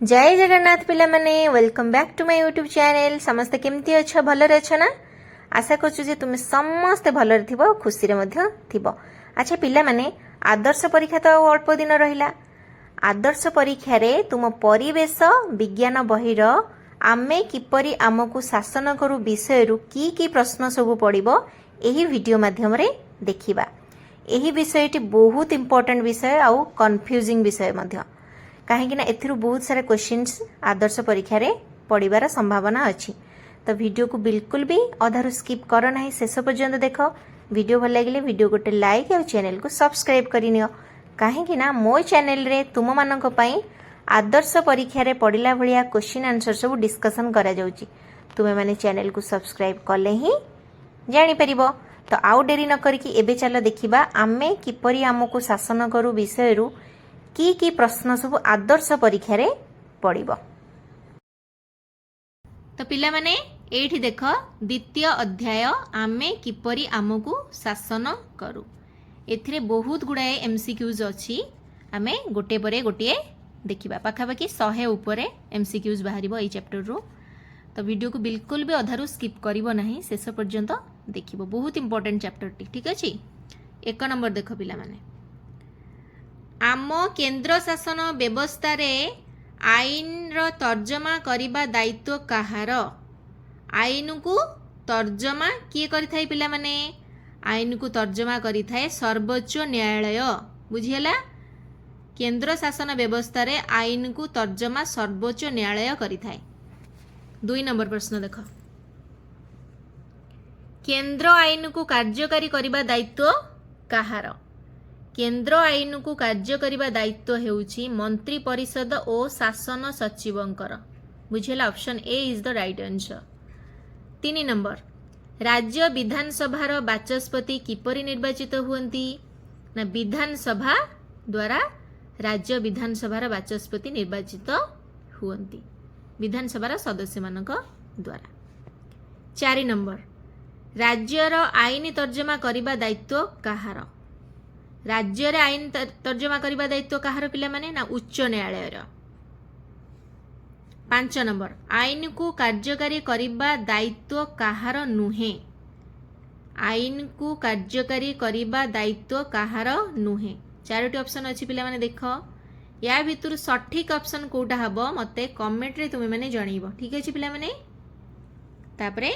ଜୟ ଜଗନ୍ନାଥ ପିଲାମାନେ, welcome back to my YouTube channel। ସମସ୍ତେ କେମିତି ଅଛ? ଭଲରେ ଅଛ ନା? ଆଶା କରୁଛୁ ଯେ ତୁମେ ସମସ୍ତେ ଭଲରେ ଥିବ ଆଉ ଖୁସିରେ ମଧ୍ୟ ଥିବ। ଆଚ୍ଛା ପିଲାମାନେ, ଆଦର୍ଶ ପରୀକ୍ଷା ତ ଆଉ ଅଳ୍ପ ଦିନ ରହିଲା। ଆଦର୍ଶ ପରୀକ୍ଷାରେ ତୁମ ପରିବେଶ ବିଜ୍ଞାନ ବହିର "ଆମେ କିପରି ଆମକୁ ଶାସନ କରୁ" ବିଷୟରୁ କି କି ପ୍ରଶ୍ନ ସବୁ ପଡ଼ିବ, ଏହି ଭିଡ଼ିଓ ମାଧ୍ୟମରେ ଦେଖିବା। ଏହି ବିଷୟଟି ବହୁତ ଇମ୍ପୋର୍ଟାଣ୍ଟ ବିଷୟ ଆଉ କନଫ୍ୟୁଜିଂ ବିଷୟ ମଧ୍ୟ, କାହିଁକି ନା ଏଥିରୁ ବହୁତ ସାରା କ୍ୱେଶ୍ଚିନ୍ସ ଆଦର୍ଶ ପରୀକ୍ଷାରେ ପଡ଼ିବାର ସମ୍ଭାବନା ଅଛି। ତ ଭିଡ଼ିଓକୁ ବିଲକୁଲ ବି ଅଧାରୁ ସ୍କିପ୍ କର ନାହିଁ, ଶେଷ ପର୍ଯ୍ୟନ୍ତ ଦେଖ। ଭିଡ଼ିଓ ଭଲ ଲାଗିଲେ ଭିଡ଼ିଓ ଗୋଟେ ଲାଇକ୍ ଆଉ ଚ୍ୟାନେଲକୁ ସବସ୍କ୍ରାଇବ୍ କରିନିଅ, କାହିଁକି ନା ମୋ ଚ୍ୟାନେଲରେ ତୁମମାନଙ୍କ ପାଇଁ ଆଦର୍ଶ ପରୀକ୍ଷାରେ ପଡ଼ିଲା ଭଳିଆ କ୍ୱେଶ୍ଚିନ୍ ଆନ୍ସର ସବୁ ଡିସ୍କସନ୍ କରାଯାଉଛି। ତୁମେମାନେ ଚ୍ୟାନେଲକୁ ସବସ୍କ୍ରାଇବ୍ କଲେ ହିଁ ଜାଣିପାରିବ। ତ ଆଉ ଡେରି ନ କରିକି ଏବେ ଚାଲ ଦେଖିବା, "ଆମେ କିପରି ଆମକୁ ଶାସନ କରୁ" ବିଷୟରୁ କି କି ପ୍ରଶ୍ନ ସବୁ ଆଦର୍ଶ ପରୀକ୍ଷାରେ ପଡ଼ିବ। ତ ପିଲାମାନେ, ଏଇଠି ଦେଖ, ଦ୍ୱିତୀୟ ଅଧ୍ୟାୟ "ଆମେ କିପରି ଆମକୁ ଶାସନ କରୁ"। ଏଥିରେ ବହୁତ ଗୁଡ଼ାଏ ଏମ୍ସିକ୍ୟୁଜ୍ ଅଛି। ଆମେ ଗୋଟିଏ ପରେ ଗୋଟିଏ ଦେଖିବା। ପାଖାପାଖି 100 ଉପରେ ଏମ୍ସିକ୍ୟୁଜ୍ ବାହାରିବ ଏଇ ଚାପ୍ଟରରୁ। ତ ଭିଡ଼ିଓକୁ ବିଲକୁଲ ବି ଅଧାରୁ ସ୍କିପ୍ କରିବ ନାହିଁ, ଶେଷ ପର୍ଯ୍ୟନ୍ତ ଦେଖିବ। ବହୁତ ଇମ୍ପୋର୍ଟାଣ୍ଟ ଚାପ୍ଟରଟି, ଠିକ୍ ଅଛି? 1 ନମ୍ବର ଦେଖ ପିଲାମାନେ, ଆମ କେନ୍ଦ୍ର ଶାସନ ବ୍ୟବସ୍ଥାରେ ଆଇନର ତର୍ଜମା କରିବା ଦାୟିତ୍ୱ କାହାର? ଆଇନକୁ ତର୍ଜମା କିଏ କରିଥାଏ ପିଲାମାନେ? ଆଇନକୁ ତର୍ଜମା କରିଥାଏ ସର୍ବୋଚ୍ଚ ନ୍ୟାୟାଳୟ। ବୁଝିହେଲା? କେନ୍ଦ୍ର ଶାସନ ବ୍ୟବସ୍ଥାରେ ଆଇନକୁ ତର୍ଜମା ସର୍ବୋଚ୍ଚ ନ୍ୟାୟାଳୟ କରିଥାଏ। 2 ନମ୍ବର ପ୍ରଶ୍ନ ଦେଖ, କେନ୍ଦ୍ର ଆଇନକୁ କାର୍ଯ୍ୟକାରୀ କରିବା ଦାୟିତ୍ୱ କାହାର? କେନ୍ଦ୍ର ଆଇନକୁ କାର୍ଯ୍ୟ କରିବା ଦାୟିତ୍ୱ ହେଉଛି ମନ୍ତ୍ରୀ ପରିଷଦ ଓ ଶାସନ ସଚିବଙ୍କର। ବୁଝିହେଲା? Option A is the right answer। 3 number, ରାଜ୍ୟ ବିଧାନସଭାର ବାଚସ୍ପତି କିପରି ନିର୍ବାଚିତ ହୁଅନ୍ତି? ନା, ବିଧାନସଭା ଦ୍ୱାରା ରାଜ୍ୟ ବିଧାନସଭାର ବାଚସ୍ପତି ନିର୍ବାଚିତ ହୁଅନ୍ତି, ବିଧାନସଭାର ସଦସ୍ୟମାନଙ୍କ ଦ୍ୱାରା। 4 ନମ୍ବର, ରାଜ୍ୟର ଆଇନ ତର୍ଜମା କରିବା ଦାୟିତ୍ୱ କାହାର? ରାଜ୍ୟରେ ଆଇନ ତର୍ଜମା କରିବା ଦାୟିତ୍ୱ କାହାର ପିଲାମାନେ? ନା, ଉଚ୍ଚ ନ୍ୟାୟାଳୟର। 5 ନମ୍ବର, ଆଇନକୁ କାର୍ଯ୍ୟକାରୀ କରିବା ଦାୟିତ୍ୱ କାହାର ନୁହେଁ? ଆଇନକୁ କାର୍ଯ୍ୟକାରୀ କରିବା ଦାୟିତ୍ୱ କାହାର ନୁହେଁ? ଚାରୋଟି ଅପସନ୍ ଅଛି ପିଲାମାନେ, ଦେଖ। ୟା ଭିତରୁ ସଠିକ୍ ଅପସନ୍ କୋଉଟା ହବ, ମୋତେ କମେଣ୍ଟରେ ତୁମେମାନେ ଜଣେଇବ। ଠିକ୍ ଅଛି ପିଲାମାନେ? ତାପରେ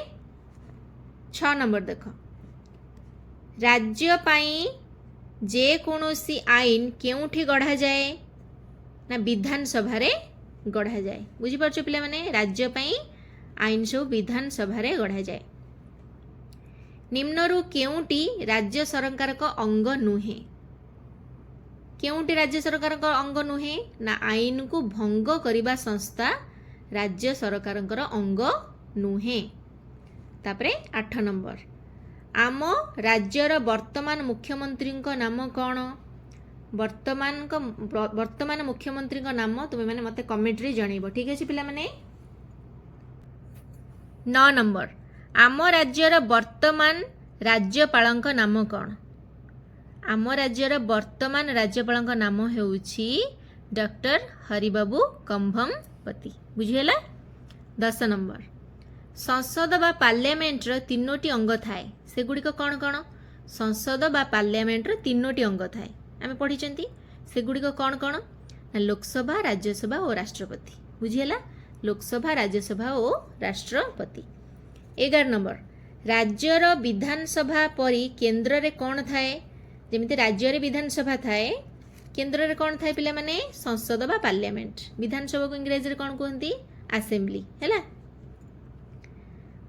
6 ନମ୍ବର ଦେଖ, ରାଜ୍ୟ ପାଇଁ ଯେକୌଣସି ଆଇନ କେଉଁଠି ଗଢ଼ାଯାଏ? ନା, ବିଧାନସଭାରେ ଗଢ଼ାଯାଏ। ବୁଝିପାରୁଛ ପିଲାମାନେ? ରାଜ୍ୟ ପାଇଁ ଆଇନ ସବୁ ବିଧାନସଭାରେ ଗଢ଼ାଯାଏ। ନିମ୍ନରୁ କେଉଁଟି ରାଜ୍ୟ ସରକାରଙ୍କ ଅଙ୍ଗ ନୁହେଁ? କେଉଁଟି ରାଜ୍ୟ ସରକାରଙ୍କ ଅଙ୍ଗ ନୁହେଁ? ନା, ଆଇନକୁ ଭଙ୍ଗ କରିବା ସଂସ୍ଥା ରାଜ୍ୟ ସରକାରଙ୍କର ଅଙ୍ଗ ନୁହେଁ। ତାପରେ 8 ନମ୍ବର, ଆମ ରାଜ୍ୟର ବର୍ତ୍ତମାନ ମୁଖ୍ୟମନ୍ତ୍ରୀଙ୍କ ନାମ କ'ଣ? ବର୍ତ୍ତମାନ ମୁଖ୍ୟମନ୍ତ୍ରୀଙ୍କ ନାମ ତୁମେମାନେ ମୋତେ କମେଣ୍ଟରେ ଜଣେଇବ। ଠିକ୍ ଅଛି ପିଲାମାନେ? 9 ନମ୍ବର, ଆମ ରାଜ୍ୟର ବର୍ତ୍ତମାନ ରାଜ୍ୟପାଳଙ୍କ ନାମ କ'ଣ? ଆମ ରାଜ୍ୟର ବର୍ତ୍ତମାନ ରାଜ୍ୟପାଳଙ୍କ ନାମ ହେଉଛି ଡକ୍ଟର ହରିବାବୁ କମ୍ଭମପତି। ବୁଝିହେଲା? 10 ନମ୍ବର, ସଂସଦ ବା ପାର୍ଲାମେଣ୍ଟର ତିନୋଟି ଅଙ୍ଗ ଥାଏ, ସେଗୁଡ଼ିକ କ'ଣ କ'ଣ? ସଂସଦ ବା ପାର୍ଲାମେଣ୍ଟର ତିନୋଟି ଅଙ୍ଗ ଥାଏ, ଆମେ ପଢ଼ିଛନ୍ତି। ସେଗୁଡ଼ିକ କ'ଣ କ'ଣ? ନା, ଲୋକସଭା, ରାଜ୍ୟସଭା ଓ ରାଷ୍ଟ୍ରପତି। ବୁଝିହେଲା? ଲୋକସଭା, ରାଜ୍ୟସଭା ଓ ରାଷ୍ଟ୍ରପତି। 11 ନମ୍ବର, ରାଜ୍ୟର ବିଧାନସଭା ପରି କେନ୍ଦ୍ରରେ କ'ଣ ଥାଏ? ଯେମିତି ରାଜ୍ୟରେ ବିଧାନସଭା ଥାଏ, କେନ୍ଦ୍ରରେ କ'ଣ ଥାଏ ପିଲାମାନେ? ସଂସଦ ବା ପାର୍ଲାମେଣ୍ଟ। ବିଧାନସଭାକୁ ଇଂରାଜୀରେ କ'ଣ କୁହନ୍ତି? ଆସେମ୍ବଲି। ହେଲା?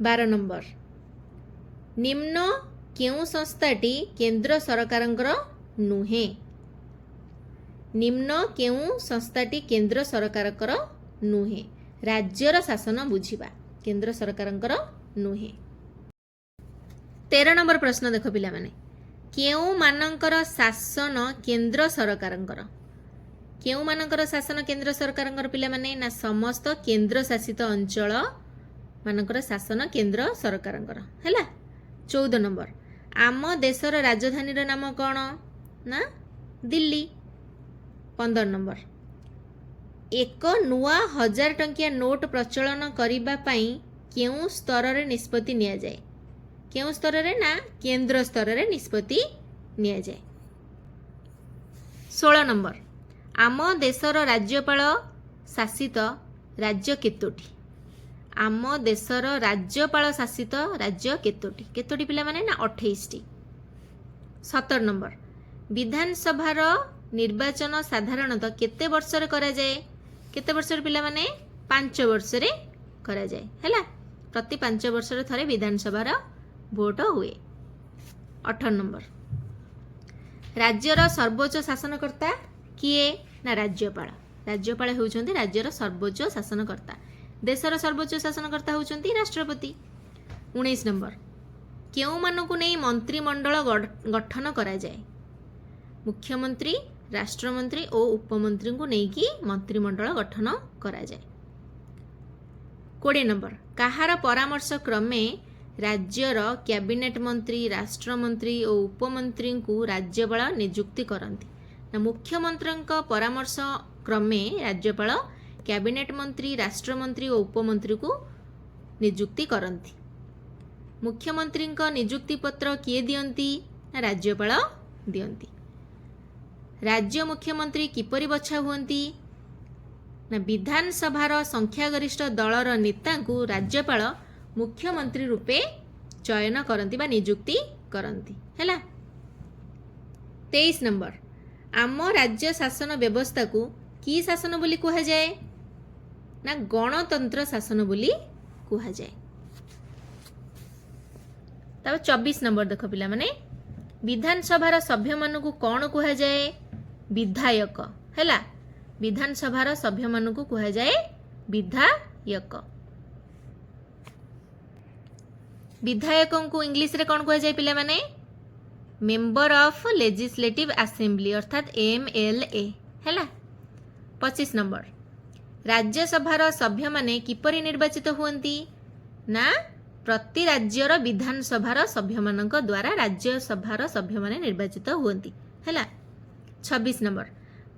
12 ନମ୍ବର, ନିମ୍ନ କେଉଁ ସଂସ୍ଥାଟି କେନ୍ଦ୍ର ସରକାରଙ୍କର ନୁହେଁ? ନିମ୍ନ କେଉଁ ସଂସ୍ଥାଟି କେନ୍ଦ୍ର ସରକାରଙ୍କର ନୁହେଁ? ରାଜ୍ୟର ଶାସନ ବୁଝିବା, କେନ୍ଦ୍ର ସରକାରଙ୍କର ନୁହେଁ। 13 ନମ୍ବର ପ୍ରଶ୍ନ ଦେଖ ପିଲାମାନେ, କେଉଁମାନଙ୍କର ଶାସନ କେନ୍ଦ୍ର ସରକାରଙ୍କର? କେଉଁମାନଙ୍କର ଶାସନ କେନ୍ଦ୍ର ସରକାରଙ୍କର ପିଲାମାନେ? ନା, ସମସ୍ତ କେନ୍ଦ୍ର ଶାସିତ ଅଞ୍ଚଳ ମାନଙ୍କର ଶାସନ କେନ୍ଦ୍ର ସରକାରଙ୍କର। ହେଲା? 14 ନମ୍ବର, ଆମ ଦେଶର ରାଜଧାନୀର ନାମ କ'ଣ? ନା, ଦିଲ୍ଲୀ। 15 ନମ୍ବର, ଏକ ନୂଆ 1000 ଟଙ୍କିଆ ନୋଟ ପ୍ରଚଳନ କରିବା ପାଇଁ କେଉଁ ସ୍ତରରେ ନିଷ୍ପତ୍ତି ନିଆଯାଏ? କେଉଁ ସ୍ତରରେ ନା କେନ୍ଦ୍ର ସ୍ତରରେ ନିଷ୍ପତ୍ତି ନିଆଯାଏ। 16 ନମ୍ବର, ଆମ ଦେଶର ରାଜ୍ୟପାଳ ଶାସିତ ରାଜ୍ୟ କେତୋଟି? ଆମ ଦେଶର ରାଜ୍ୟପାଳ ଶାସିତ ରାଜ୍ୟ କେତୋଟି? କେତୋଟି ପିଲାମାନେ? ନା 28ଟି। 17 ନମ୍ବର, ବିଧାନସଭାର ନିର୍ବାଚନ ସାଧାରଣତଃ କେତେ ବର୍ଷରେ କରାଯାଏ? କେତେ ବର୍ଷରେ ପିଲାମାନେ? 5 ବର୍ଷରେ କରାଯାଏ। ହେଲା, ପ୍ରତି 5 ବର୍ଷରେ ଥରେ ବିଧାନସଭାର ଭୋଟ ହୁଏ। 18 ନମ୍ବର, ରାଜ୍ୟର ସର୍ବୋଚ୍ଚ ଶାସନକର୍ତ୍ତା କିଏ? ନା ରାଜ୍ୟପାଳ। ରାଜ୍ୟପାଳ ହେଉଛନ୍ତି ରାଜ୍ୟର ସର୍ବୋଚ୍ଚ ଶାସନକର୍ତ୍ତା। ଦେଶର ସର୍ବୋଚ୍ଚ ଶାସନକର୍ତ୍ତା ହେଉଛନ୍ତି ରାଷ୍ଟ୍ରପତି। 19 ନମ୍ବର, କେଉଁମାନଙ୍କୁ ନେଇ ମନ୍ତ୍ରିମଣ୍ଡଳ ଗଠନ କରାଯାଏ? ମୁଖ୍ୟମନ୍ତ୍ରୀ, ରାଷ୍ଟ୍ରମନ୍ତ୍ରୀ ଓ ଉପମନ୍ତ୍ରୀଙ୍କୁ ନେଇକି ମନ୍ତ୍ରିମଣ୍ଡଳ ଗଠନ କରାଯାଏ। 20 ନମ୍ବର, କାହାର ପରାମର୍ଶ କ୍ରମେ ରାଜ୍ୟର କ୍ୟାବିନେଟ୍ ମନ୍ତ୍ରୀ, ରାଷ୍ଟ୍ରମନ୍ତ୍ରୀ ଓ ଉପମନ୍ତ୍ରୀଙ୍କୁ ରାଜ୍ୟପାଳ ନିଯୁକ୍ତି କରନ୍ତି? ନା ମୁଖ୍ୟମନ୍ତ୍ରୀଙ୍କ ପରାମର୍ଶ କ୍ରମେ ରାଜ୍ୟପାଳ କ୍ୟାବିନେଟ୍ ମନ୍ତ୍ରୀ, ରାଷ୍ଟ୍ରମନ୍ତ୍ରୀ ଓ ଉପମନ୍ତ୍ରୀକୁ ନିଯୁକ୍ତି କରନ୍ତି। ମୁଖ୍ୟମନ୍ତ୍ରୀଙ୍କ ନିଯୁକ୍ତି ପତ୍ର କିଏ ଦିଅନ୍ତି? ନା ରାଜ୍ୟପାଳ ଦିଅନ୍ତି। ରାଜ୍ୟ ମୁଖ୍ୟମନ୍ତ୍ରୀ କିପରି ବଛା ହୁଅନ୍ତି? ନା ବିଧାନସଭାର ସଂଖ୍ୟାଗରିଷ୍ଠ ଦଳର ନେତାଙ୍କୁ ରାଜ୍ୟପାଳ ମୁଖ୍ୟମନ୍ତ୍ରୀ ରୂପେ ଚୟନ କରନ୍ତି ବା ନିଯୁକ୍ତି କରନ୍ତି। ହେଲା, 23 ନମ୍ବର, ଆମ ରାଜ୍ୟ ଶାସନ ବ୍ୟବସ୍ଥାକୁ କି ଶାସନ ବୋଲି କୁହାଯାଏ? ନା ଗଣତନ୍ତ୍ର ଶାସନ ବୋଲି କୁହାଯାଏ। ତାପରେ 24 ନମ୍ବର ଦେଖ ପିଲାମାନେ, ବିଧାନସଭାର ସଭ୍ୟମାନଙ୍କୁ କ'ଣ କୁହାଯାଏ? ବିଧାୟକ। ହେଲା, ବିଧାନସଭାର ସଭ୍ୟମାନଙ୍କୁ କୁହାଯାଏ ବିଧାୟକ। ବିଧାୟକଙ୍କୁ ଇଂଲିଶରେ କ'ଣ କୁହାଯାଏ ପିଲାମାନେ? ମେମ୍ବର ଅଫ୍ ଲେଜିସ୍ଲେଟିଭ୍ ଆସେମ୍ବଲି, ଅର୍ଥାତ୍ ଏମ୍ ଏଲ୍ ଏ। ହେଲା, 25 ନମ୍ବର, ରାଜ୍ୟସଭାର ସଭ୍ୟମାନେ କିପରି ନିର୍ବାଚିତ ହୁଅନ୍ତି? ନା ପ୍ରତି ରାଜ୍ୟର ବିଧାନସଭାର ସଭ୍ୟମାନଙ୍କ ଦ୍ୱାରା ରାଜ୍ୟସଭାର ସଭ୍ୟମାନେ ନିର୍ବାଚିତ ହୁଅନ୍ତି। ହେଲା, 26 ନମ୍ବର,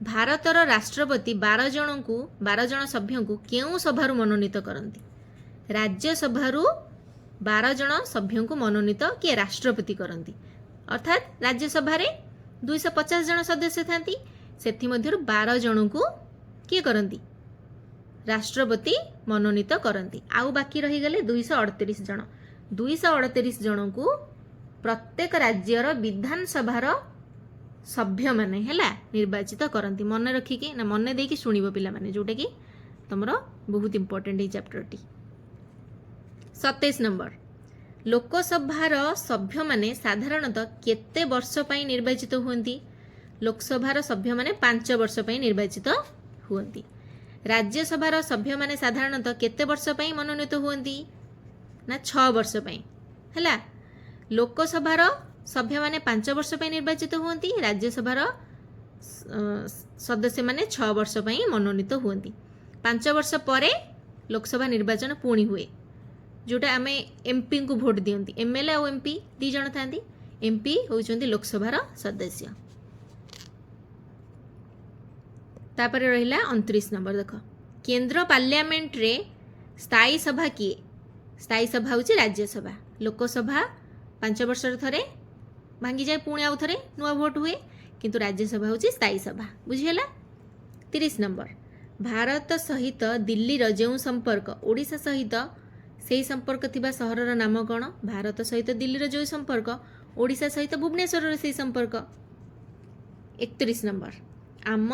ଭାରତର ରାଷ୍ଟ୍ରପତି 12 ଜଣ ସଭ୍ୟଙ୍କୁ କେଉଁ ସଭାରୁ ମନୋନୀତ କରନ୍ତି? ରାଜ୍ୟସଭାରୁ 12 ଜଣ ସଭ୍ୟଙ୍କୁ ମନୋନୀତ କିଏ? ରାଷ୍ଟ୍ରପତି କରନ୍ତି। ଅର୍ଥାତ୍ ରାଜ୍ୟସଭାରେ 250 ଜଣ ସଦସ୍ୟ ଥାନ୍ତି, ସେଥିମଧ୍ୟରୁ 12 ଜଣଙ୍କୁ କିଏ କରନ୍ତି? ରାଷ୍ଟ୍ରପତି ମନୋନୀତ କରନ୍ତି। ଆଉ ବାକି ରହିଗଲେ 238 ଜଣ। 238 ଜଣଙ୍କୁ ପ୍ରତ୍ୟେକ ରାଜ୍ୟର ବିଧାନସଭାର ସଭ୍ୟମାନେ, ହେଲା, ନିର୍ବାଚିତ କରନ୍ତି। ମନେ ରଖିକି ନା ମନେ ଦେଇକି ଶୁଣିବ ପିଲାମାନେ, ଯେଉଁଟାକି ତମର ବହୁତ ଇମ୍ପୋର୍ଟାଣ୍ଟ ଏଇ ଚାପ୍ଟରଟି। 27 ନମ୍ବର, ଲୋକସଭାର ସଭ୍ୟମାନେ ସାଧାରଣତଃ କେତେ ବର୍ଷ ପାଇଁ ନିର୍ବାଚିତ ହୁଅନ୍ତି? ଲୋକସଭାର ସଭ୍ୟମାନେ 5 ବର୍ଷ ପାଇଁ ନିର୍ବାଚିତ ହୁଅନ୍ତି। ରାଜ୍ୟସଭାର ସଭ୍ୟମାନେ ସାଧାରଣତଃ କେତେ ବର୍ଷ ପାଇଁ ମନୋନୀତ ହୁଅନ୍ତି? ନା 6 ବର୍ଷ ପାଇଁ। ହେଲା, ଲୋକସଭାର ସଭ୍ୟମାନେ 5 ବର୍ଷ ପାଇଁ ନିର୍ବାଚିତ ହୁଅନ୍ତି, ରାଜ୍ୟସଭାର ସଦସ୍ୟମାନେ 6 ବର୍ଷ ପାଇଁ ମନୋନୀତ ହୁଅନ୍ତି। 5 ବର୍ଷ ପରେ ଲୋକସଭା ନିର୍ବାଚନ ପୁଣି ହୁଏ, ଯେଉଁଟା ଆମେ ଏମ୍ପିଙ୍କୁ ଭୋଟ ଦିଅନ୍ତି। ଏମ୍ ଏଲ୍ ଏ ଆଉ ଏମ୍ ପି ଦୁଇ ଜଣ ଥାନ୍ତି। ଏମ୍ ପି ହେଉଛନ୍ତି ଲୋକସଭାର ସଦସ୍ୟ। ତାପରେ ରହିଲା 29 ନମ୍ବର ଦେଖ, କେନ୍ଦ୍ର ପାର୍ଲାମେଣ୍ଟରେ ସ୍ଥାୟୀ ସଭା କିଏ? ସ୍ଥାୟୀ ସଭା ହେଉଛି ରାଜ୍ୟସଭା। ଲୋକସଭା 5 ବର୍ଷରେ ଥରେ ଭାଙ୍ଗିଯାଏ, ପୁଣି ଆଉ ଥରେ ନୂଆ ଭୋଟ ହୁଏ, କିନ୍ତୁ ରାଜ୍ୟସଭା ହେଉଛି ସ୍ଥାୟୀ ସଭା। ବୁଝିହେଲା? 30 ନମ୍ବର, ଭାରତ ସହିତ ଦିଲ୍ଲୀର ଯେଉଁ ସମ୍ପର୍କ, ଓଡ଼ିଶା ସହିତ ସେହି ସମ୍ପର୍କ ଥିବା ସହରର ନାମ କ'ଣ? ଭାରତ ସହିତ ଦିଲ୍ଲୀର ଯେଉଁ ସମ୍ପର୍କ, ଓଡ଼ିଶା ସହିତ ଭୁବନେଶ୍ୱରର ସେହି ସମ୍ପର୍କ। 31 ନମ୍ବର, ଆମ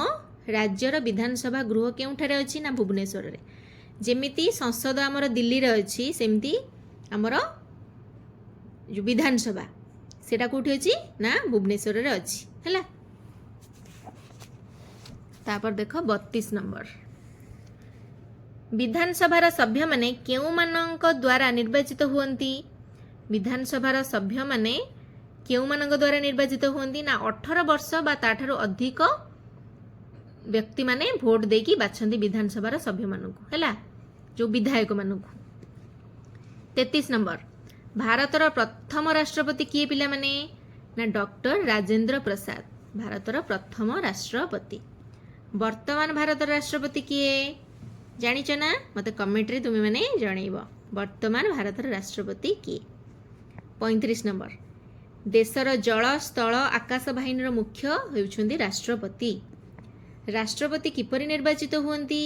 ରାଜ୍ୟର ବିଧାନସଭା ଗୃହ କେଉଁଠାରେ ଅଛି? ନା ଭୁବନେଶ୍ୱରରେ। ଯେମିତି ସଂସଦ ଆମର ଦିଲ୍ଲୀରେ ଅଛି, ସେମିତି ଆମର ଯେଉଁ ବିଧାନସଭା ସେଇଟା କେଉଁଠି ଅଛି? ନା ଭୁବନେଶ୍ୱରରେ ଅଛି। ହେଲା, ତାପରେ ଦେଖ 32 ନମ୍ବର, ବିଧାନସଭାର ସଭ୍ୟମାନେ କେଉଁମାନଙ୍କ ଦ୍ୱାରା ନିର୍ବାଚିତ ହୁଅନ୍ତି? ବିଧାନସଭାର ସଭ୍ୟମାନେ କେଉଁମାନଙ୍କ ଦ୍ୱାରା ନିର୍ବାଚିତ ହୁଅନ୍ତି? ନା 18 ବର୍ଷ ବା ତାଠାରୁ ଅଧିକ ବ୍ୟକ୍ତିମାନେ ଭୋଟ ଦେଇକି ବାଛନ୍ତି ବିଧାନସଭାର ସଭ୍ୟମାନଙ୍କୁ, ହେଲା, ଯେଉଁ ବିଧାୟକମାନଙ୍କୁ। 33 ନମ୍ବର, ଭାରତର ପ୍ରଥମ ରାଷ୍ଟ୍ରପତି କିଏ ପିଲାମାନେ? ନା ଡକ୍ଟର ରାଜେନ୍ଦ୍ର ପ୍ରସାଦ, ଭାରତର ପ୍ରଥମ ରାଷ୍ଟ୍ରପତି। ବର୍ତ୍ତମାନ ଭାରତର ରାଷ୍ଟ୍ରପତି କିଏ ଜାଣିଛ ନା? ମୋତେ କମେଣ୍ଟରେ ତୁମେମାନେ ଜଣେଇବ, ବର୍ତ୍ତମାନ ଭାରତର ରାଷ୍ଟ୍ରପତି କିଏ? 35 ନମ୍ବର, ଦେଶର ଜଳ, ସ୍ଥଳ, ଆକାଶ ବାହିନୀର ମୁଖ୍ୟ ହେଉଛନ୍ତି ରାଷ୍ଟ୍ରପତି। ରାଷ୍ଟ୍ରପତି କିପରି ନିର୍ବାଚିତ ହୁଅନ୍ତି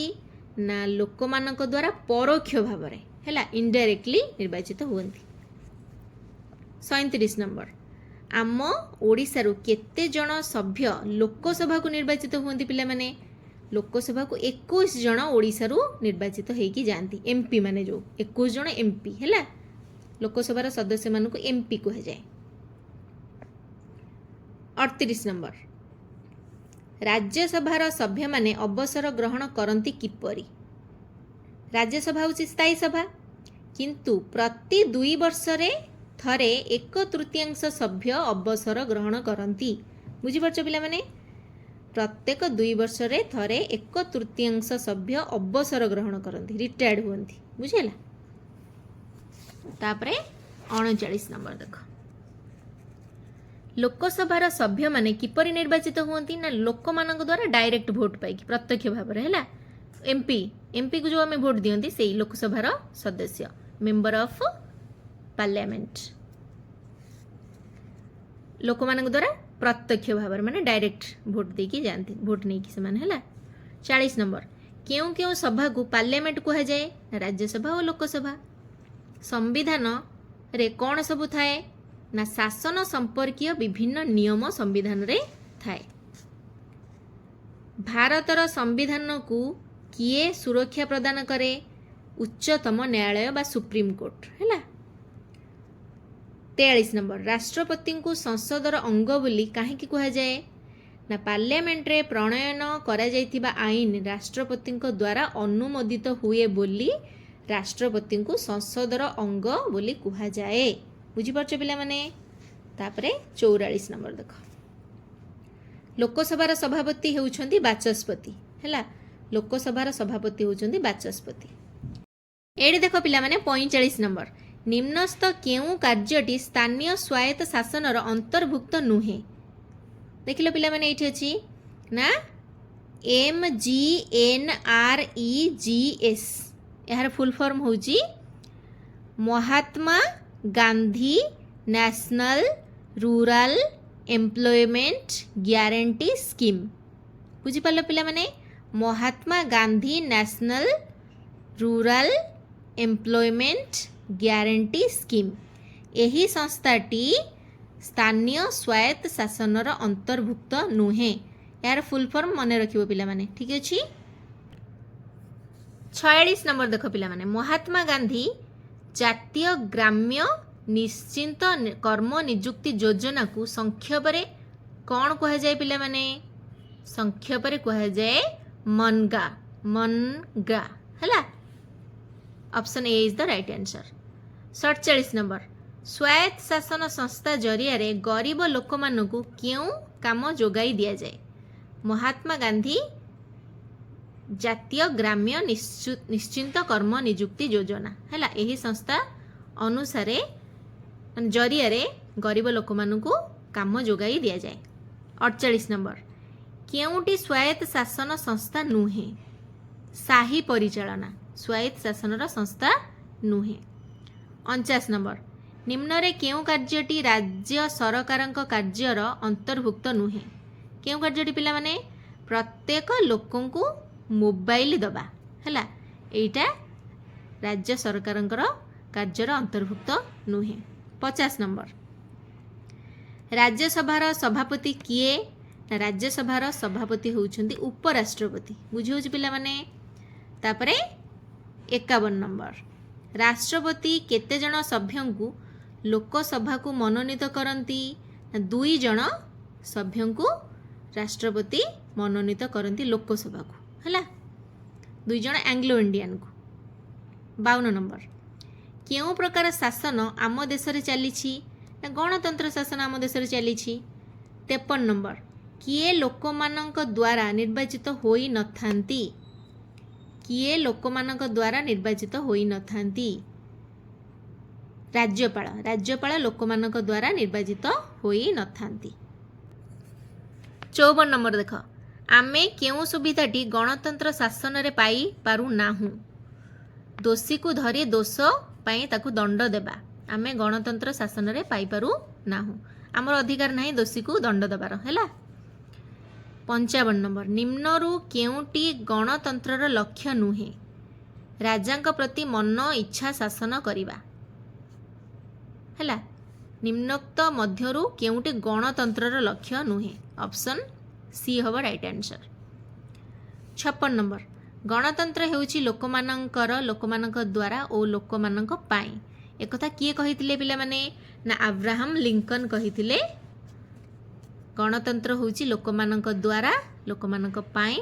ନା, ଲୋକମାନଙ୍କ ଦ୍ୱାରା ପରୋକ୍ଷ ଭାବରେ, ହେଲା, ଇନଡାଇରେକ୍ଟଲି ନିର୍ବାଚିତ ହୁଅନ୍ତି। 37 ନମ୍ବର, ଆମ ଓଡ଼ିଶାରୁ କେତେ ଜଣ ସଭ୍ୟ ଲୋକସଭାକୁ ନିର୍ବାଚିତ ହୁଅନ୍ତି ପିଲାମାନେ? ଲୋକସଭାକୁ 21 ଜଣ ଓଡ଼ିଶାରୁ ନିର୍ବାଚିତ ହେଇକି ଯାଆନ୍ତି, ଏମ୍ପି ମାନେ ଯେଉଁ 21 ଜଣ ଏମ୍ପି, ହେଲା। ଲୋକସଭାର ସଦସ୍ୟମାନଙ୍କୁ ଏମ୍ପି କୁହାଯାଏ। 38 ନମ୍ବର, ରାଜ୍ୟସଭାର ସଭ୍ୟମାନେ ଅବସର ଗ୍ରହଣ କରନ୍ତି କିପରି? ରାଜ୍ୟସଭା ହେଉଛି ସ୍ଥାୟୀ ସଭା, କିନ୍ତୁ ପ୍ରତି 2 ବର୍ଷରେ ଥରେ ଏକ ତୃତୀୟାଂଶ ସଭ୍ୟ ଅବସର ଗ୍ରହଣ କରନ୍ତି। ବୁଝିପାରୁଛ ପିଲାମାନେ? ପ୍ରତ୍ୟେକ 2 ବର୍ଷରେ ଥରେ ଏକ ତୃତୀୟାଂଶ ସଭ୍ୟ ଅବସର ଗ୍ରହଣ କରନ୍ତି, ରିଟାୟାର୍ଡ ହୁଅନ୍ତି। ବୁଝିହେଲା? ତାପରେ 39 ନମ୍ବର ଦେଖ, ଲୋକସଭାର ସଭ୍ୟମାନେ କିପରି ନିର୍ବାଚିତ ହୁଅନ୍ତି ନା, ଲୋକମାନଙ୍କ ଦ୍ୱାରା ଡାଇରେକ୍ଟ ଭୋଟ ପାଇକି, ପ୍ରତ୍ୟକ୍ଷ ଭାବରେ, ହେଲା। ଏମ୍ପିକୁ ଯେଉଁ ଆମେ ଭୋଟ ଦିଅନ୍ତି, ସେଇ ଲୋକସଭାର ସଦସ୍ୟ, ମେମ୍ବର ଅଫ୍ ପାର୍ଲାମେଣ୍ଟ, ଲୋକମାନଙ୍କ ଦ୍ୱାରା ପ୍ରତ୍ୟକ୍ଷ ଭାବରେ, ମାନେ ଡାଇରେକ୍ଟ ଭୋଟ ଦେଇକି ଯାଆନ୍ତି, ଭୋଟ ନେଇକି ସେମାନେ, ହେଲା। 40 ନମ୍ବର, କେଉଁ କେଉଁ ସଭାକୁ ପାର୍ଲାମେଣ୍ଟ କୁହାଯାଏ ନା, ରାଜ୍ୟସଭା ଓ ଲୋକସଭା। ସମ୍ବିଧାନରେ କ'ଣ ସବୁ ଥାଏ ନା, ଶାସନ ସମ୍ପର୍କୀୟ ବିଭିନ୍ନ ନିୟମ ସମ୍ବିଧାନରେ ଥାଏ। ଭାରତର ସମ୍ବିଧାନକୁ କିଏ ସୁରକ୍ଷା ପ୍ରଦାନ କରେ? ଉଚ୍ଚତମ ନ୍ୟାୟାଳୟ ବା ସୁପ୍ରିମକୋର୍ଟ, ହେଲା। 43 ନମ୍ବର, ରାଷ୍ଟ୍ରପତିଙ୍କୁ ସଂସଦର ଅଙ୍ଗ ବୋଲି କାହିଁକି କୁହାଯାଏ ନା, ପାର୍ଲାମେଣ୍ଟରେ ପ୍ରଣୟନ କରାଯାଇଥିବା ଆଇନ ରାଷ୍ଟ୍ରପତିଙ୍କ ଦ୍ୱାରା ଅନୁମୋଦିତ ହୁଏ ବୋଲି ରାଷ୍ଟ୍ରପତିଙ୍କୁ ସଂସଦର ଅଙ୍ଗ ବୋଲି କୁହାଯାଏ। ବୁଝିପାରୁଛ ପିଲାମାନେ? ତାପରେ 44 ନମ୍ବର ଦେଖ, ଲୋକସଭାର ସଭାପତି ହେଉଛନ୍ତି ବାଚସ୍ପତି, ହେଲା। ଲୋକସଭାର ସଭାପତି ହେଉଛନ୍ତି ବାଚସ୍ପତି। ଏଇଠି ଦେଖ ପିଲାମାନେ, 45 ନମ୍ବର, ନିମ୍ନସ୍ଥ କେଉଁ କାର୍ଯ୍ୟଟି ସ୍ଥାନୀୟ ସ୍ୱାୟତ୍ତ ଶାସନର ଅନ୍ତର୍ଭୁକ୍ତ ନୁହେଁ? ଦେଖିଲ ପିଲାମାନେ, ଏଇଠି ଅଛି ନା MGNREGS। ଏହାର ଫୁଲ୍ ଫର୍ମ ହେଉଛି Mahatma Gandhi National Rural Employment Guarantee Scheme। ବୁଝିପାରିଲ ପିଲାମାନେ? Mahatma Gandhi National Rural Employment Guarantee Scheme, ଏହି ସଂସ୍ଥାଟି ସ୍ଥାନୀୟ ସ୍ୱାୟତ୍ତ ଶାସନର ଅନ୍ତର୍ଭୁକ୍ତ ନୁହେଁ। ଏହାର ଫୁଲ୍ ଫର୍ମ ମନେ ରଖିବ ପିଲାମାନେ, ଠିକ୍ ଅଛି? 46 ନମ୍ବର ଦେଖ ପିଲାମାନେ, ମହାତ୍ମା ଗାନ୍ଧୀ ଜାତୀୟ ଗ୍ରାମ୍ୟ ନିଶ୍ଚିନ୍ତ କର୍ମ ନିଯୁକ୍ତି ଯୋଜନାକୁ ସଂକ୍ଷେପରେ କ'ଣ କୁହାଯାଏ ପିଲାମାନେ? ସଂକ୍ଷେପରେ କୁହାଯାଏ ମନଗା, ମନଗା, ହେଲା। Option A is the right answer। 47 number, ସ୍ୱାୟତ୍ତ ଶାସନ ସଂସ୍ଥା ଜରିଆରେ ଗରିବ ଲୋକମାନଙ୍କୁ କେଉଁ କାମ ଯୋଗାଇ ଦିଆଯାଏ? ମହାତ୍ମା ଗାନ୍ଧୀ ଜାତୀୟ ଗ୍ରାମ୍ୟ ନିଶ୍ଚିନ୍ତ କର୍ମ ନିଯୁକ୍ତି ଯୋଜନା, ହେଲା। ଏହି ସଂସ୍ଥା ଅନୁସାରେ, ମାନେ ଜରିଆରେ ଗରିବ ଲୋକମାନଙ୍କୁ କାମ ଯୋଗାଇ ଦିଆଯାଏ। 48 ନମ୍ବର, କେଉଁଟି ସ୍ୱାୟତ୍ତ ଶାସନ ସଂସ୍ଥା ନୁହେଁ? ସାହି ପରିଚାଳନା ସ୍ୱାୟତ୍ତ ଶାସନର ସଂସ୍ଥା ନୁହେଁ। 49 ନମ୍ବର, ନିମ୍ନରେ କେଉଁ କାର୍ଯ୍ୟଟି ରାଜ୍ୟ ସରକାରଙ୍କ କାର୍ଯ୍ୟର ଅନ୍ତର୍ଭୁକ୍ତ ନୁହେଁ? କେଉଁ କାର୍ଯ୍ୟଟି ପିଲାମାନେ? ପ୍ରତ୍ୟେକ ଲୋକଙ୍କୁ ମୋବାଇଲ ଦେବା, ହେଲା, ଏଇଟା ରାଜ୍ୟ ସରକାରଙ୍କର କାର୍ଯ୍ୟର ଅନ୍ତର୍ଭୁକ୍ତ ନୁହେଁ। 50 ନମ୍ବର, ରାଜ୍ୟସଭାର ସଭାପତି କିଏ ନା, ରାଜ୍ୟସଭାର ସଭାପତି ହେଉଛନ୍ତି ଉପରାଷ୍ଟ୍ରପତି। ବୁଝିହେଉଛି ପିଲାମାନେ? ତାପରେ 51 ନମ୍ବର, ରାଷ୍ଟ୍ରପତି କେତେ ଜଣ ସଭ୍ୟଙ୍କୁ ଲୋକସଭାକୁ ମନୋନୀତ କରନ୍ତି ନା, ଦୁଇ ଜଣ ସଭ୍ୟଙ୍କୁ ରାଷ୍ଟ୍ରପତି ମନୋନୀତ କରନ୍ତି ଲୋକସଭାକୁ, ହେଲା, ଦୁଇ ଜଣ ଆଙ୍ଗ୍ଲୋ ଇଣ୍ଡିଆନକୁ। 52 ନମ୍ବର, କେଉଁ ପ୍ରକାର ଶାସନ ଆମ ଦେଶରେ ଚାଲିଛି ନା, ଗଣତନ୍ତ୍ର ଶାସନ ଆମ ଦେଶରେ ଚାଲିଛି। 53 ନମ୍ବର, କିଏ ଲୋକମାନଙ୍କ ଦ୍ୱାରା ନିର୍ବାଚିତ ହୋଇନଥାନ୍ତି? କିଏ ଲୋକମାନଙ୍କ ଦ୍ୱାରା ନିର୍ବାଚିତ ହୋଇନଥାନ୍ତି? ରାଜ୍ୟପାଳ। ରାଜ୍ୟପାଳ ଲୋକମାନଙ୍କ ଦ୍ୱାରା ନିର୍ବାଚିତ ହୋଇନଥାନ୍ତି। 54 ନମ୍ବର ଦେଖ, ଆମେ କେଉଁ ସୁବିଧାଟି ଗଣତନ୍ତ୍ର ଶାସନରେ ପାଇପାରୁନାହୁଁ? ଦୋଷୀକୁ ଧରି ଦୋଷ ପାଇଁ ତାକୁ ଦଣ୍ଡ ଦେବା ଆମେ ଗଣତନ୍ତ୍ର ଶାସନରେ ପାଇପାରୁନାହୁଁ। ଆମର ଅଧିକାର ନାହିଁ ଦୋଷୀକୁ ଦଣ୍ଡ ଦେବାର। ହେଲା। 55 ନମ୍ବର, ନିମ୍ନରୁ କେଉଁଟି ଗଣତନ୍ତ୍ରର ଲକ୍ଷ୍ୟ ନୁହେଁ? ରାଜାଙ୍କ ପ୍ରତି ମନ ଇଚ୍ଛା ଶାସନ କରିବା। ହେଲା। ନିମ୍ନୋକ୍ତ ମଧ୍ୟରୁ କେଉଁଟି ଗଣତନ୍ତ୍ରର ଲକ୍ଷ୍ୟ ନୁହେଁ? ଅପସନ୍ ସି ହେବ ରାଇଟ୍ ଆନ୍ସର୍। 56 ନମ୍ବର, ଗଣତନ୍ତ୍ର ହେଉଛି ଲୋକମାନଙ୍କର, ଲୋକମାନଙ୍କ ଦ୍ୱାରା ଓ ଲୋକମାନଙ୍କ ପାଇଁ। ଏକଥା କିଏ କହିଥିଲେ ପିଲାମାନେ? ନା, ଆବ୍ରାହମ ଲିଙ୍କନ କହିଥିଲେ, ଗଣତନ୍ତ୍ର ହେଉଛି ଲୋକମାନଙ୍କ ଦ୍ୱାରା, ଲୋକମାନଙ୍କ ପାଇଁ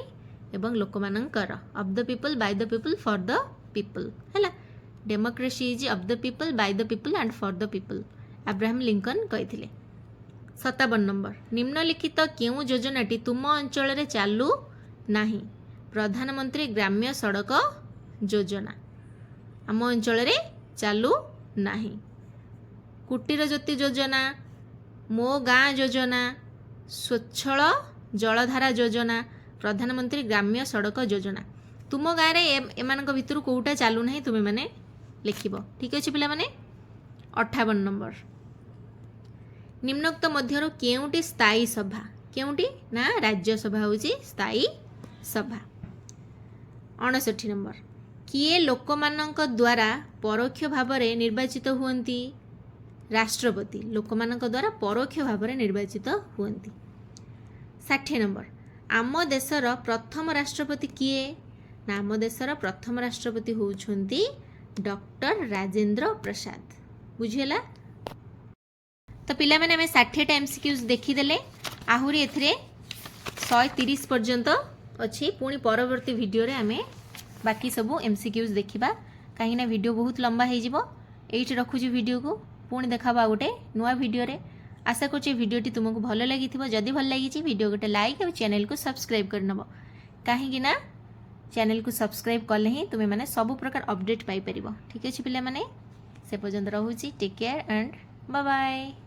ଏବଂ ଲୋକମାନଙ୍କର। Of the people, by the people, for the people. ହେଲା। Democracy is of the people, by the people and for the people, Abraham Lincoln କହିଥିଲେ। 57 ନମ୍ବର, ନିମ୍ନଲିଖିତ କେଉଁ ଯୋଜନାଟି ତୁମ ଅଞ୍ଚଳରେ ଚାଲୁ ନାହିଁ? ପ୍ରଧାନମନ୍ତ୍ରୀ ଗ୍ରାମ୍ୟ ସଡ଼କ ଯୋଜନା ଆମ ଅଞ୍ଚଳରେ ଚାଲୁ ନାହିଁ। କୁଟୀର ଜ୍ୟୋତି ଯୋଜନା, ମୋ ଗାଁ ଯୋଜନା, ସ୍ୱଚ୍ଛଳ ଜଳଧାରା ଯୋଜନା, ପ୍ରଧାନମନ୍ତ୍ରୀ ଗ୍ରାମ୍ୟ ସଡ଼କ ଯୋଜନା। ତୁମ ଗାଁରେ ଏମାନଙ୍କ ଭିତରୁ କେଉଁଟା ଚାଲୁନାହିଁ, ତୁମେମାନେ ଲେଖିବ। ଠିକ୍ ଅଛି ପିଲାମାନେ? 58 ନମ୍ବର, ନିମ୍ନୋକ୍ତ ମଧ୍ୟରୁ କେଉଁଟି ସ୍ଥାୟୀ ସଭା? କେଉଁଟି ନା, ରାଜ୍ୟସଭା ହେଉଛି ସ୍ଥାୟୀ ସଭା। 59 ନମ୍ବର, କିଏ ଲୋକମାନଙ୍କ ଦ୍ୱାରା ପରୋକ୍ଷ ଭାବରେ ନିର୍ବାଚିତ ହୁଅନ୍ତି? ରାଷ୍ଟ୍ରପତି ଲୋକମାନଙ୍କ ଦ୍ୱାରା ପରୋକ୍ଷ ଭାବରେ ନିର୍ବାଚିତ ହୁଅନ୍ତି। 60 ନମ୍ବର, ଆମ ଦେଶର ପ୍ରଥମ ରାଷ୍ଟ୍ରପତି କିଏ? ନା, ଆମ ଦେଶର ପ୍ରଥମ ରାଷ୍ଟ୍ରପତି ହେଉଛନ୍ତି ଡକ୍ଟର ରାଜେନ୍ଦ୍ର ପ୍ରସାଦ। ବୁଝିହେଲା ତ ପିଲାମାନେ? ଆମେ 60ଟା ଏମ୍ସିକ୍ୟୁଜ୍ ଦେଖିଦେଲେ। ଆହୁରି ଏଥିରେ 130 ପର୍ଯ୍ୟନ୍ତ ଅଛି। ପୁଣି ପରବର୍ତ୍ତୀ ଭିଡ଼ିଓରେ ଆମେ ବାକି ସବୁ ଏମ୍ସିକ୍ୟୁଜ୍ ଦେଖିବା, କାହିଁକିନା ଭିଡ଼ିଓ ବହୁତ ଲମ୍ବା ହେଇଯିବ। ଏଇଠି ରଖୁଛି ଭିଡ଼ିଓକୁ। ପୁଣି ଦେଖାହେବ ଆଉ ଗୋଟେ ନୂଆ ଭିଡ଼ିଓରେ। ଆଶା କରୁଛି ଏ ଭିଡ଼ିଓଟି ତୁମକୁ ଭଲ ଲାଗିଥିବ। ଯଦି ଭଲ ଲାଗିଛି, ଭିଡ଼ିଓ ଗୋଟେ ଲାଇକ୍ ଆଉ ଚ୍ୟାନେଲକୁ ସବସ୍କ୍ରାଇବ୍ କରିନେବ, କାହିଁକି ନା ଚ୍ୟାନେଲକୁ ସବସ୍କ୍ରାଇବ୍ କଲେ ହିଁ ତୁମେମାନେ ସବୁ ପ୍ରକାର ଅପଡ଼େଟ୍ ପାଇପାରିବ। ଠିକ୍ ଅଛି ପିଲାମାନେ, ସେ ପର୍ଯ୍ୟନ୍ତ ରହୁଛି। Take care and bye.